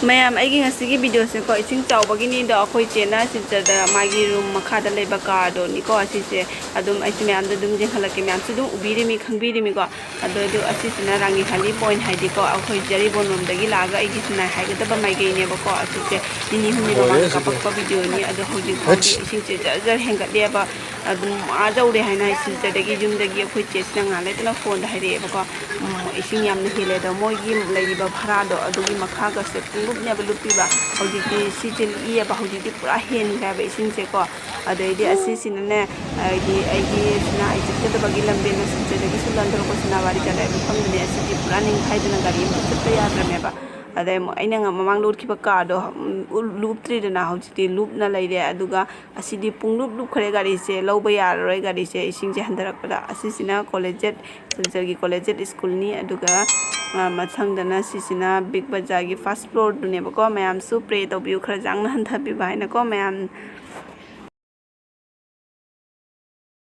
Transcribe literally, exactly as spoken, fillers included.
ꯃꯌꯥꯝ, ꯑꯩꯒꯤ ꯉꯁꯤꯒꯤ ꯚꯤꯗꯤꯑꯣꯁꯦꯀꯣ, ꯏꯁꯤꯡ ꯆꯥꯎꯕꯒꯤꯅꯤꯗꯣ, ꯑꯩꯈꯣꯏ ꯆꯦꯅ ꯁꯤꯜꯆꯔꯗ ꯃꯥꯒꯤ ꯔꯨꯝ ꯃꯈꯥꯗ ꯂꯩꯕ ꯀꯥꯗꯣꯅꯤꯀꯣ꯫ ꯑꯁꯤꯁꯦ ꯑꯗꯨꯝ ꯑꯩꯁꯨ ꯃꯌꯥꯝꯗ ꯑꯗꯨꯝ ꯌꯦꯡꯍꯜꯂꯛꯀꯦ, ꯃꯌꯥꯝꯁꯨ ꯑꯗꯨꯝ ꯎꯕꯤꯔꯤꯃꯤ, ꯈꯪꯕꯤꯔꯤꯃꯤꯀꯣ꯫ ꯑꯗꯣ ꯑꯗꯨ ꯑꯁꯤꯁꯤꯅ ꯔꯥꯡꯉꯤꯍꯥꯂꯤ ꯄꯣꯏꯟ, ꯍꯥꯏꯗꯤꯀꯣ, ꯑꯩꯈꯣꯏ ꯖꯔꯤꯕꯣꯟ ꯂꯣꯝꯗꯒꯤ ꯂꯥꯛꯑꯒ ꯑꯩꯒꯤ ꯁꯤꯅꯥꯏ ꯍꯥꯏꯒꯗꯕ ꯃꯥꯏꯀꯩꯅꯦꯕꯀꯣ꯫ ꯑꯁꯤꯁꯦ ꯅꯤꯅꯤ ꯍꯨꯝꯅꯤ ꯂꯣꯏꯔꯦ ꯃꯃꯥꯡꯗ ꯁꯤꯗꯤ꯫ ꯀꯥꯞꯄꯛꯄ ꯚꯤꯗꯤꯑꯣꯅꯤ꯫ ꯑꯗꯣ ꯍꯧꯖꯤꯛ ꯐꯥꯎꯗꯤ ꯑꯩꯁ꯫ ꯏꯁꯤꯡꯁꯦ ꯖꯔ ꯖꯔ ꯍꯦꯟꯒꯠꯂꯦꯕ꯫ ꯑꯗꯨꯝ ꯑꯥ ꯌꯧꯔꯦ ꯍꯥꯏꯅ ꯍꯥꯏ, ꯁꯤꯜꯆꯔꯗꯒꯤ ꯌꯨꯝꯗꯒꯤ ꯑꯩꯈꯣꯏ ꯆꯦꯁꯤꯅ ꯉꯥꯏꯍꯥꯛ ꯂꯩꯇꯅ ꯐꯣꯟꯗ ꯍꯥꯏꯔꯛꯑꯦꯕꯀꯣ꯫ ꯎꯝ, ꯏꯁꯤꯡ ꯌꯥꯝꯅ ꯍꯦꯜꯂꯦ꯫ ꯑꯗꯣ ꯃꯣꯏꯒꯤ ꯂꯩꯔꯤꯕ ꯚꯔꯥꯗꯣ ꯑꯗꯨꯒꯤ ꯃꯈꯥꯒꯁꯦ ꯄꯨꯡꯂꯨꯞꯅꯦꯕ ꯂꯨꯞꯄꯤꯕ꯫ ꯍꯧꯖꯤꯛꯇꯤ ꯁꯤꯁꯦ ꯂꯤꯛꯏꯑꯕ, ꯍꯧꯖꯤꯛꯇꯤ ꯄꯨꯔꯥ ꯍꯦꯟꯈ꯭ꯔꯦꯕ ꯏꯁꯤꯡꯁꯦꯀꯣ꯫ ꯑꯗꯩꯗꯤ ꯑꯁꯤꯁꯤꯅꯅꯦ, ꯍꯥꯏꯗꯤ ꯑꯩꯒꯤ ꯁꯤꯅꯥꯏ ꯆꯠꯀꯗꯕꯒꯤ ꯂꯝꯕꯦꯟ ꯑꯁꯤ ꯁꯤꯗꯒꯤꯁꯨ ꯂꯟꯊꯣꯔꯛꯄ ꯁꯤꯅꯥꯕꯥꯔꯤ ꯆꯠꯂꯦ ꯃꯐꯝꯗꯨꯅꯦ꯫ ꯑꯁꯤꯗꯤ ꯄꯨꯔꯥ ꯅꯤꯡꯈꯥꯏꯗꯅ ꯒꯥꯔꯤ ꯑꯝꯇ ꯆꯠꯄ ꯌꯥꯗ꯭ꯔꯕꯅꯦꯕ꯫ ꯑꯗꯩ ꯑꯃꯨꯛ ꯑꯩꯅ ꯉ-, ꯃꯃꯥꯡꯗ ꯎꯠꯈꯤꯕ ꯀꯥꯗꯣ, ꯎꯝ, ꯎ-, ꯂꯨꯞꯇ꯭ꯔꯤꯗꯅ, ꯍꯧꯖꯤꯛꯇꯤ ꯂꯨꯞꯅ ꯂꯩꯔꯦ꯫ ꯑꯗꯨꯒ ꯑꯁꯤꯗꯤ ꯄꯨꯡꯂꯨꯞ ꯂꯨꯞꯈ꯭ꯔꯦ, ꯒꯥꯔꯤꯁꯦ ꯂꯧꯕ ꯌꯥꯔꯔꯣꯏ, ꯒꯥꯔꯤꯁꯦ ꯏꯁꯤꯡꯁꯦ ꯍꯟꯊꯔꯛꯄꯗ꯫ ꯑꯁꯤꯁꯤꯅ ꯀꯣꯂꯦꯖꯦꯠ, ꯁꯤꯜꯆꯔꯒꯤ ꯀꯣꯂꯦꯖꯦꯠ ꯁ꯭ꯀꯨꯜꯅꯤ꯫ ꯑꯗꯨꯒ, ꯑ, ꯃꯊꯪꯗꯅ ꯁꯤꯁꯤꯅ ꯕꯤꯛ ꯕꯖꯥꯔꯒꯤ ꯐꯥꯔꯁ ꯐ꯭ꯂꯣꯔꯗꯨꯅꯦꯕꯀꯣ꯫ ꯃꯌꯥꯝꯁꯨ ꯄ꯭ꯔꯦ ꯇꯧꯕꯤꯌꯨ, ꯈꯔ ꯌꯥꯡꯅ ꯍꯟꯊꯕꯤꯕ ꯍꯥꯏꯅꯀꯣ꯫ ꯃꯌꯥꯝ